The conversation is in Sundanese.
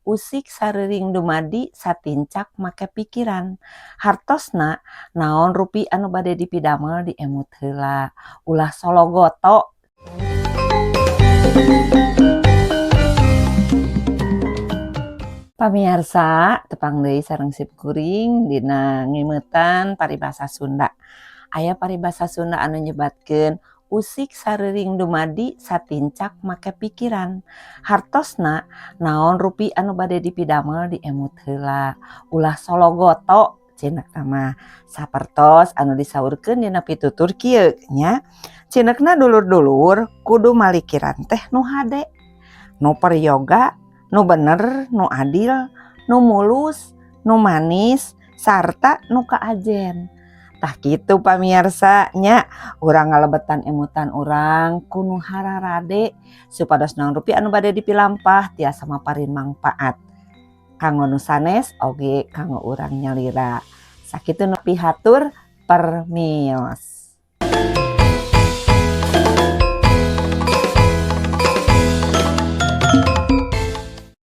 Usik sareuring dumadi satincak make pikiran. Hartosna naon rupi anu bade dipidamel diemut heula. Ulah sologoto. Pamiarsa, tepang deui sareng sim kuring dina ngeumeutan paribasa Sunda. Aya paribasa Sunda anu nyebatkeun usik sareuring dumadi satincak make pikiran. Hartosna naon rupi anu bade dipidamel diemut heula. Ulah sologoto cenah mah. Sapertos anu disaurkeun dina pitutur kieu nya. Cenekna dulur-dulur kudu malikiran teh nu hade, nu peryoga, nu bener, nu adil, nu mulus, nu manis, sarta nu kaajen. Tah kitu pamiarsa nya, urang ngalebetan emutan urang ku nu hararade supados naon rupi anu bade dipilampah tiasa maparin mangpaat kanggo nu sanes oge kanggo urang nyalira. Sakitu nu pihatur, permios.